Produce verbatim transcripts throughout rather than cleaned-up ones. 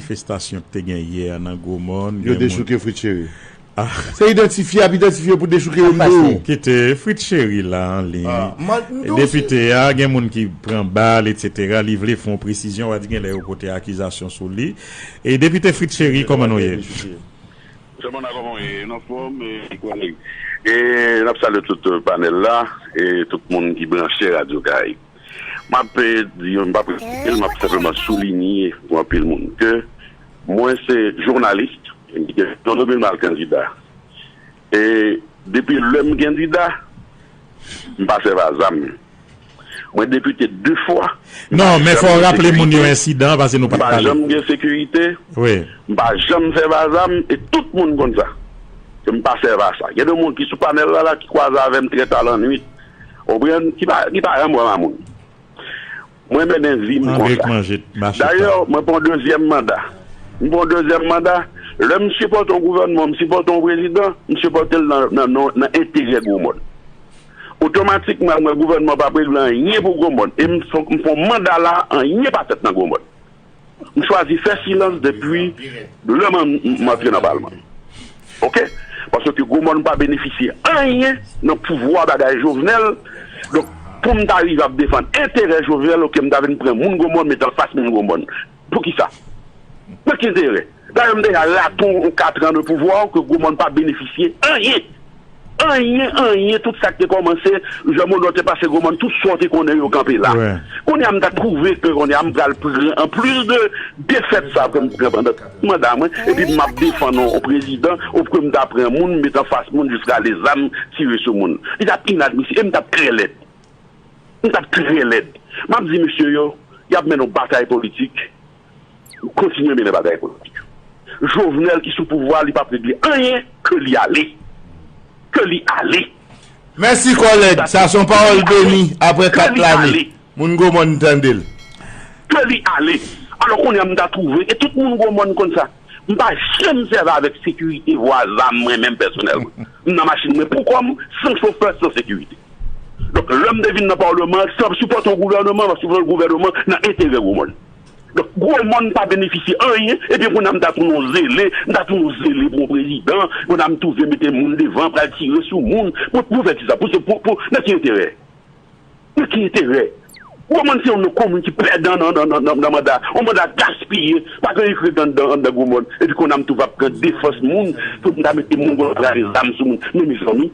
Manifestasyon ki te gen yè nan Gwomòn, yo dechouke Fritz Chéry. Ah. Se idantifye, ap idantifye pou dechouke yo, m di w. Kite Fritz Chéry la an liy. Ah, depite a, gen moun ki pran bal, etsetera. Li vle fè yon presizyon, w a di gen lè yo pote akizasyon sou li. E depite Fritz Chéry, kòman nou ye? Sèlman nan kòman w ye? N anfòm, e, kòlèg. E n ap salye tout, e, panèl la, e tout moun ki branche Radyo Karayib. M ap, e, di, m p ap repete l, m ap senpleman soulinye pou anpil moun ke mwen se jounalis, m te gen Jean Domingue Mal kandida. E depi lè m kandida, m pa sèvi a zam. Mwen depite de fwa. Non, men fò w raple moun yo ensidan, paske nou pa t pale. M pa janm gen sekirite. Wi. M pa janm sèvi a zam, e tout moun konn sa. Ke m pa sèvi a sa. Gen de moun ki sou panèl la, la, ki kwaze avè m trè ta lannwit. Ou konprann? Ki pa, ki pa janm wè m a moun. Mwen mennen vi m konsa. Dayè, mwen pran dezyèm manda. M pran dezyèm manda. Lè m sipòte yon gouvènman, m sipòte yon prezidan, m sipòte l nan, nan, nan, nan enterè Gwomòn. Otomatikman, mwen gouvènman p ap regle anyen pou Gwomòn. E m fè, m fè yon manda la, anyen pa fèt nan Gwomòn. M chwazi fè silans depi lè m, m antre nan palman. Oke? Paske Gwomòn pa benefisye anyen nan pouvwa bagay Jovenel. Donk, pou m ta rive ap defann enterè Jovenel, oke, m ta vin pran moun Gwomòn, mete anfas moun Gwomòn. Poukisa? Nan ki enterè? Dayè, m deja rate yon katran de pouvwa ke Gwomòn pa benefisye anyen. Anyen, anyen, tout sa k te kòmanse, Jan Monod te pase Gwomòn, tout sa w te konnen yo kanpe la. Kounye a m ta twouve ke kounye a m pral pran, anplis de defèt sa ke m pran pandan tout manda mwen, epi m ap defann yon, yon prezidan, oubyen m ta pran moun, m met anfas moun, jiska ale zam, tire sou moun. Li t ap inadmisib, e m t ap trè lèd. M t ap trè lèd. M ap di mesye yo, y ap mennen yon batay politik, kontinye mennen batay politik. Jovenel ki sou pouvwa, li p ap regle anyen, ke li ale. Ke li ale. Mèsi, kòlèg. Sa se yon pawòl beni apre kat lane. Moun Gwomòn tande l. Ke li ale. Alò, kounye a, m ta twouve, e tout moun Gwomòn konn sa. M pa janm sèvi avèk sekirite vwa zam mwen menm pèsonèlman. M nan machin mwen pou kò m, san chofè, san sekirite. Donk, lè m te vin nan palman an, se ap sipòte yon gouvènman, m ap sipòte yon gouvènman nan enterè Gwomòn. Donk, Gwomòn pa benefisye anyen, epi kounye a m ta tounen yon zele, m ta tounen yon zele pou yon prezidan, kounye a m twouve mete moun devan, pral tire sou moun, pou, pou fè kisa? Pou se, pou, pou, nan ki enterè? Nan ki enterè? Gwomòn se yon komin ki pèdan nan, nan, nan, nan, nan manda. Yon manda gaspiye, pa gen yon kredi anndan, anndan Gwomòn. Epi kounye a m twouve ap pran defans moun, pou m ta mete moun Gwomòn pral zam sou moun. Men mezanmi,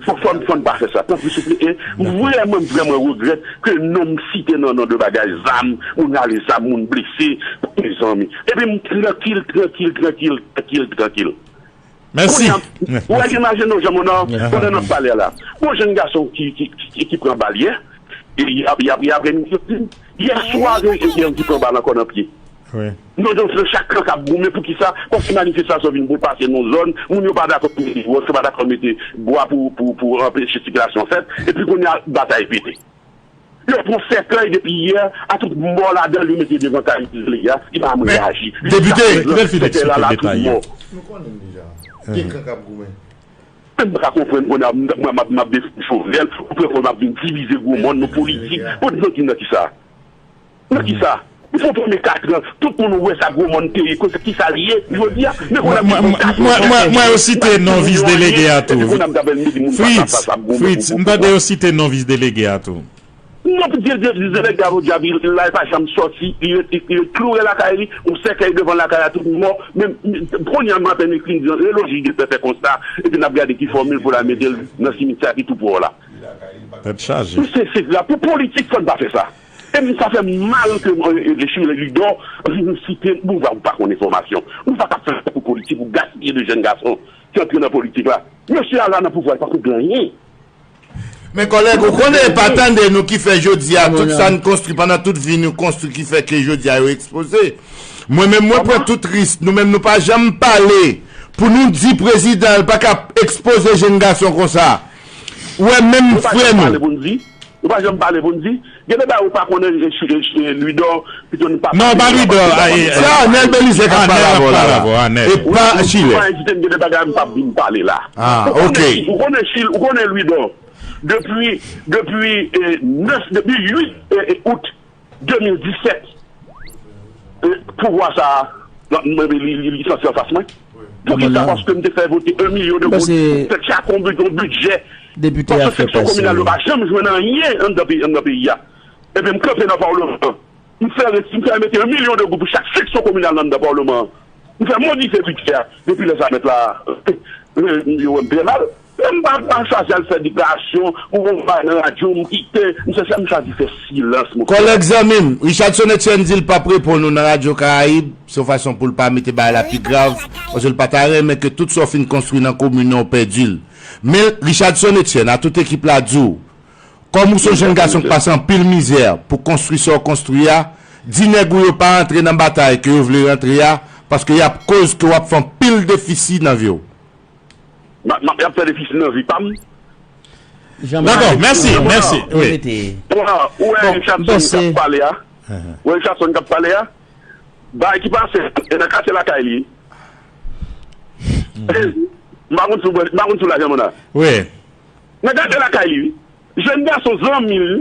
fò, fò, fò n pa fè sa. Tanpri, souple, e m vrèman, vrèman regrèt ke non m site nan, nan de bagay zam, moun rale zam, moun blese, mezanmi. Epi m trankil, trankil, trankil, trankil, trankil. Mèsi. Kounye a, ou wè, imajine w, Jean Monod, pandan n ap pale a la, gon jèn gason ki, ki, ki, ki pran bal yè, e y ap, y ap, y ap, yè swa, gen, gen yon ki pran bal ankò nan pye. Non, donk, se chak kan k ap goumen, poukisa? Paske manifestasyon vin byen pase nan zòn, moun yo pa dakò mete wòch, yo pa dakò mete bwa pou, pou, pou anpeche sikilasyon fèt, epi kounye a, batay pete. Yo pran sèkèy depi yè, a tout mò ladan l, yo mete devan kay delege a, li pa janm reyaji. Depite, ki bèl fi l eksplike l detaye. Nou konnen l deja. Gen kan k ap goumen. M pa ka konprann kounye a, m, m, m, m ap defann Jovenel, ou pran kò m ap vin divize Gwomòn nan politik. Pou, nan ki, nan kisa? Nan kisa? Pou premye katran, tout moun wè sa Gwomòn te ye, kote, kisa l ye, jodi a. Men kounye a, mwen, mwen, mwen, mwen, mwen yo site non vis delege a tou. Fritz, Fritz, m tande yo site non vis delege a tou. Non, di, di, di, di, nèg la, jodi a, li la, li pa janm sòti, li ret, li, li ret kloure lakay li, yon sèkèy devan lakay la, tout mò. Men, men, kounye a, m apèn ekri, m di, e lojik de fè, fè konsa, epi n ap gade ki fòmil pou l al mete l nan simityè ki tou pwè w la. Tèt chaje. Mesye, se la, pou politik, fò n pa fè sa. E m, sa fè m mal ke, e, e, Chile Lidò, nou site, nou pa, nou pa konn enfòmasyon. Nou pa ka fè sa pou politik, pou gaspiye de jèn gason ki antre nan politik la. Mesye a la nan pouvwa, li pa konn anyen. Men kòlèg, ou konnen e pa tande nou ki fè jodi a, tout sa n konstwi pandan tout vi nou konstwi ki fè ke jodi a yo ekspoze. Mwen menm, mwen pran tout risk. Nou menm, nou pa janm pale pou nou di prezidan l pa ka ekspoze jèn gason konsa. Ou wè, menm frè nou. Nou pa janm pale pou n di. Nou pa janm pale pou n di. Gen de bagay ou pa konnen, e, e, e, Louidor, pito n pa pale. Non, pa Louidor, a, e, e, se Anèl Belize k ap pale avè w la, la. E pa Chile. Ou pa envite m, gen de bagay m p ap vin pale la. Ah, ok. Ou konnen Chile, ou konnen Louidor. Depi, depi, e, nèf, depi uit, e, e, out de mil disèt, e, pouvwa sa a, Li sanse anfas mwen. Poukisa? Paske m te fè vote yon milyon de goud, fè chak yon bidjè. Paske seksyon kominal yo pa janm jwenn anyen anndan peyi a. Epi m kanpe nan palman an. M fè resi, m fè mete yon milyon de goud pou chak seksyon kominal anndan palman an. M fè modifye bidjè a. Depi lè sa mèt la, yo wè m trè mal. Lè m pa, pa chwazi al fè deklarasyon, ou wè m pa nan radyo, m kite, m chèche, m chwazi fè silans, mon frè. Kòlèg, zanmi m, Richardson Etienne di l p ap reponn ou nan Radyo Karayib, se yon fason pou l pa mete bagay la pi grav, paske l pa ta renmen ke tout sa w fin konstwi nan komin nan, w pèdi l. Men Richardson Etienne, a tout ekip la di w, kòm ou se yon jenn gason k pase anpil mizè pou konstwi sa w konstwi a, di nèg ou yo pa rantre nan batay ke yo vle rantre a, paske y ap koz ke w ap fè anpil defisi nan vi w. M ap, m ap, y ap fè defisi nan vi pa m. Dakò, mèsi, mèsi. Wi. Ou wè Richardson k ap pale a? Ou wè Richardson k ap pale a? Bagay ki pase, e nan katye lakay li. M pa konn si w, m pa konn si w la, Jean Mona. Wi. Nan katye lakay li, wi. Jèn gason, zanmi l,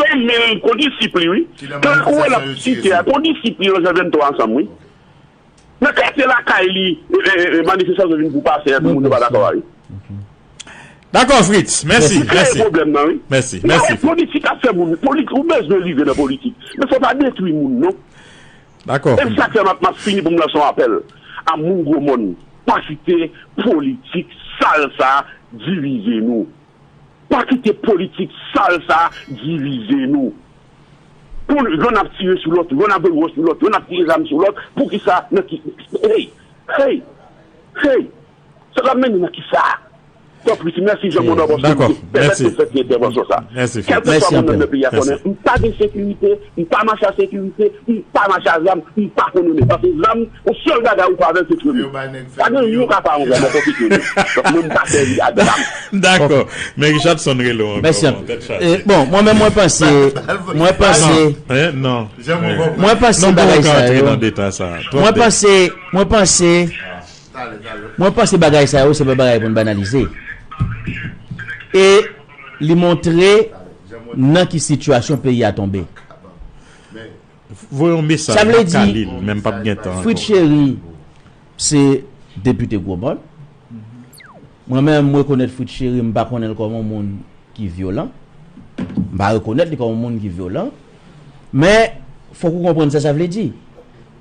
zanmi l, kondisip li, wi. Tankou w wè l ap site a, kondisip li, yo jwenn venntwa ansanm, wi. Nan katye lakay li, e, e, e, manifestasyon vin pou pase, epi moun yo pa dakò a li. Dakò, Fritz. Mèsi, mèsi. Li kreye pwoblèm nan, wi. Mèsi, mèsi. Politik ap fè moun, politik, ou bezwen rive nan politik. Men fò pa detwi moun, non. Dakò. E sa k fè m ap, m ap fini pou m lanse yon apèl a moun Gwomòn. Pa kite politik sal sa a divize nou. Pa kite politik sal sa a divize nou. Pou yonn ap tire sou lòt, yonn ap voye wòch sou lòt, yonn ap tire zam sou lòt, poukisa, nan ki, hey, hey, hey, sa l ap mennen nan kisa? Tanpri, mèsi Jean Mona paske ou te pèmèt nou fè ti entèvansyon sa. Kèlkeswa moun nan peyi a konnen, m pa gen sekirite, m pa mache a sekirite, m pa mache a zam, m pa konn yon nèg. Paske zam, yon sèl bagay ou pa avè l se tire. Pa gen yon ka pa yon zam ankò ki tire. Donk, mwen m pa sèvi ak zam. Dakò. Men Richardson rele w ankò. Mèsi anpil. Tèt chaje. E, bon, mwen menm, mwen panse, mwen panse, mwen panse bagay sa yo, mwen panse, mwen panse, mwen panse bagay sa yo, se pa bagay pou n banalize. E li montre nan ki sitiyasyon peyi a tonbe. Voye yon mesaj, m ap kale l, men m p ap gen tan ankò. Fritz Chéry se depite Gwomòn. Mwen menm, m rekonèt Fritz Chéry, m pa konnen l kòm yon moun ki vyolan. M pa rekonèt li kòm yon moun ki vyolan. Men, fòk ou konprann sa sa vle di.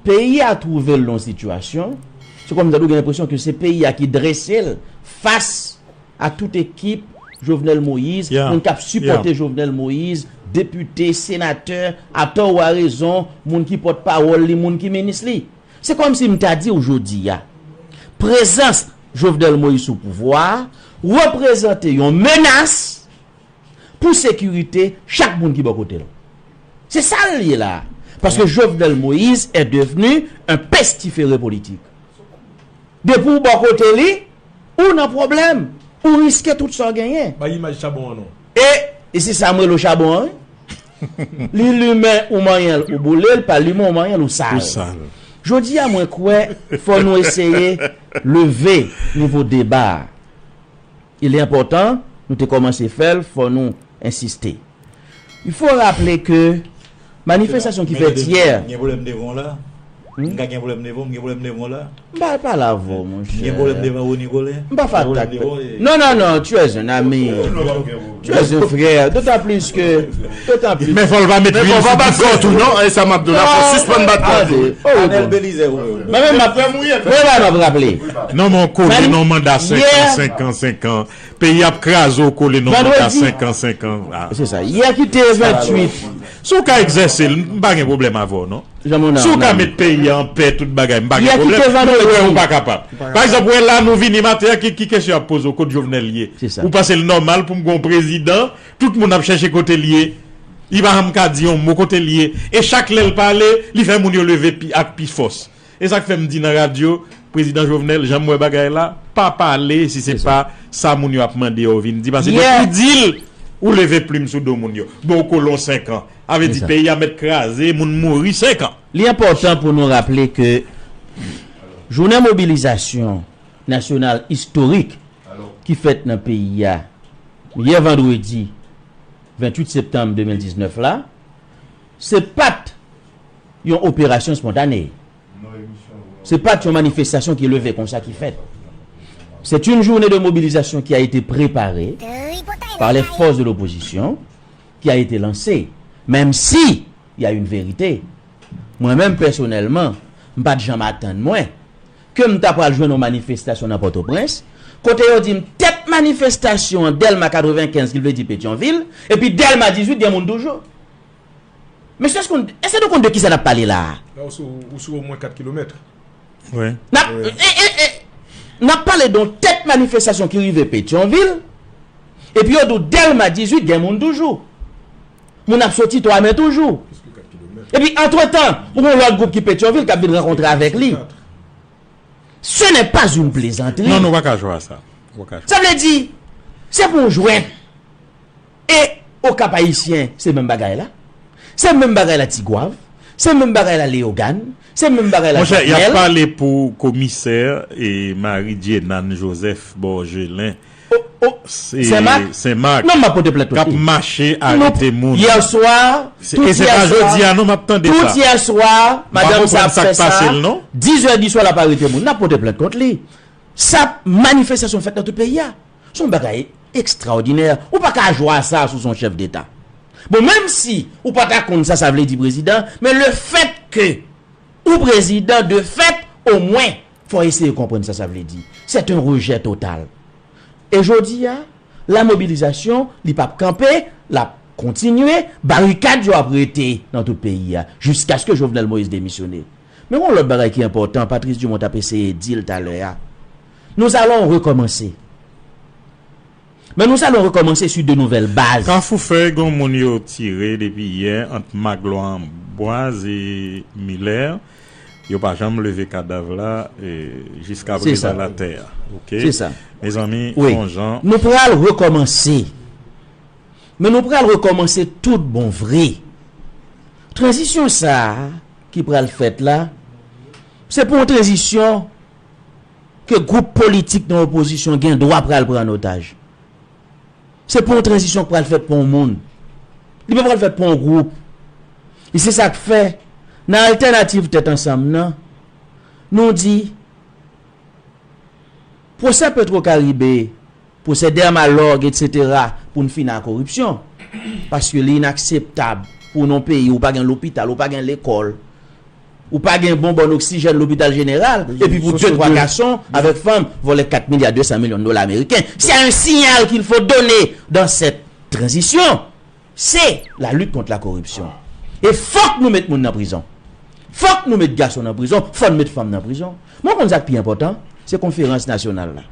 Peyi a twouve l nan yon sitiyasyon, se kòmsi ou gen lenpresyon ke se peyi a ki drese l fas a tout ekip Jovenel Moïse, moun k ap sipòte Jovenel Moïse, depite, senatè, atò ou arezon, moun ki pòtpawòl li, moun ki minis li. Se kòmsi m ta di w jodi a, prezans Jovenel Moïse sou pouvwa a reprezante yon menas pou sekirite chak moun ki bò kote l. Se sa l ye la a. Paske Jovenel Moïse est devenu un pestiféré politique. Depi w bò kote li, ou nan pwoblèm. Ou riske tout sa w genyen. Bay imaj chabon an non. E, e se sa m rele w chabon an, wi. Li limen ou manyen l, ou boule l, pa limen ou manyen l, ou sal. Ou sal. Jodi a, mwen kwè, fò nou eseye leve nivo deba a. Il est important, nou te kòmanse fè l, fò nou ensiste. Il faut rappeler que manifestasyon ki fèt yè. Gen pwoblèm devan w la? M ka gen pwoblèm devan w, m gen pwoblèm devan w la? M pa pale avè w, monchè. M gen pwoblèm devan Rony Colin? M pa fè atak. Non, non, non, tu es un ami. Tu es un frère. D'autant plus que, d'autant plus. Men fò l pa met lwil sou kò tou non, e sa m ap di w la, fò sispann bat kò tou. Anèl Belizaire ou menm? Mwen menm m ap, mwen menm m ap raple. Non, men w kole nan manda senk an, senk an, senk an. Peyi ap kraze, w kole nan manda senk an, senk an. Se sa. Yè ki te venntuit. Si w ka egzèse l, m pa gen pwoblèm avè w non. Si w ka met peyi a anpè, tout bagay, m pa gen pwoblèm. Men w wè ou pa kapab. Pa egzanp, w wè la nou vini maten an, ki, ki kesyon y ap poze w, kot Jovenel ye? Ou panse l nòmal pou m gen yon prezidan, tout moun ap chèche kote l ye, li pa janm ka di yon mo kote l ye, e chak lè l pale, li fè moun yo leve pi, ak pi fòs. E sa k fè m di nan radyo, Prezidan Jovenel, jan m wè bagay la, pa pale si se pa sa moun yo ap mande a w vin di. Paske depi w di l, ou leve plim sou do moun yo. Bon, w kole yon senk an. Sa vle di peyi a mèt kraze, moun mouri senk an. Li enpòtan pou nou raple ke jounen mobilizasyon nasyonal istorik ki fèt nan peyi a yè vandredi venntuit septanm de mil diznèf la, se pa t yon operasyon spontane. Non, emisyon, Se pa t yon manifestasyon ki leve konsa ki fèt. C'est une journée de mobilisation qui a été préparée par les forces de l'opposition, qui a été lancée, même si il y a une vérité. Mwen menm pèsonèlman, m pa t janm atann mwen ke m ta pral jwenn yon manifestasyon nan Pòtoprens, kote yo di m tèt manifestasyon an Dèlma katrevenkenz, ki vle di Petyonvil, epi Dèlma dizuit gen moun toujou. Mesye, èske nou, èske nou konn de kisa n ap pale la a? La, ou sou, ou sou omwen kat kilomèt. Wi. N ap, Wi. e, e, e, n ap pale de yon tèt manifestasyon ki rive Petyonvil, epi yo di w Dèlma dizuit gen moun toujou. Moun ap soti twa men toujou. Plis ke kat kilomèt. Epi, antretan, ou gen yon lòt gwoup ki Petyonvil k ap vin rankontre avèk li. Ce n'est pas une plaisanterie. Non, nou pa ka jwe a sa. Nou pa ka jwe. Sa vle di, se pou w jwèt. E Okap Ayisyen, se menm bagay la. Se menm bagay la Tigwav. Se menm bagay la Leyogàn. Se menm bagay la Monchè, y ap Jakmèl. Pale pou komisè e Marie Dieunane Joseph bò Jelen. O, o, Se Senmak? Senmak. Non, m ap pote plent kont li. K ap mache arete moun. Yè swa, Se, tout e se yè pa swa, jodi a non m ap tande sa. Tout yè swa, madanm sa ap fè sa. M pa konprann sa k pase l non. Diz è di swa l ap arete moun. N ap pote plent kont li. Sa, manifestasyon fèt nan tout peyi a. Se yon bagay ekstraòdinè. Ou pa ka jwe a sa si w se yon chèf deta. Bon, menm si ou pa ta konn sa sa vle di prezidan, men le fait que ou prezidan, de fait, omwen, fò w eseye konprann sa sa vle di. C'est un rejet total. E jodi a, la mobilisation, li p ap kanpe, l ap kontinye, barikad yo ap rete nan tout peyi a, jiskaske Jovenel Moïse demisyone. Men yon lòt bagay ki enpòtan, Patrice Dumont t ap eseye di l talè a. Nous allons recommencer. Men nous allons recommencer sur de nouvelles bases. Kafou Fèy, gen moun yo tire depi yè ant Magloire Amboise e Miller. Yo pa janm leve kadav la, e, jiska Se sa. prezan atè a. Ok? Se sa. Mezanmi, Wi. Fon jan. Nou pral rekòmanse. Men nou pral rekòmanse tout bon vre. Tranzisyon sa a ki pral fèt la, se pa yon tranzisyon ke gwoup politik nan opozisyon gen dwa pral pran an otaj. Se pa yon tranzisyon k pral fèt pa yon moun. Li pa pral fèt pa yon gwoup. E se sa k fè, nan altènativ Tèt Ansanm nan, nou di, pwosè Petro Caribe, pwosè Dermalog, etsetera, pou n fini ak koripsyon. Paske li inakseptab pou nan yon peyi ou pa gen lopital, ou pa gen lekòl, ou pa gen bon bòn oksijèn lopital jeneral, epi pou de twa gason avèk fanm vòlè kat milya de san milyon dola ameriken. Se un signal qu'il faut donner dans cette transition. C'est la lutte contre la corruption. E fòk nou met moun nan prizon. Fòk nou met gason nan prizon, fòk nou met fanm nan prizon. Mwen konn sa k pi enpòtan, se konferans nasyonal la.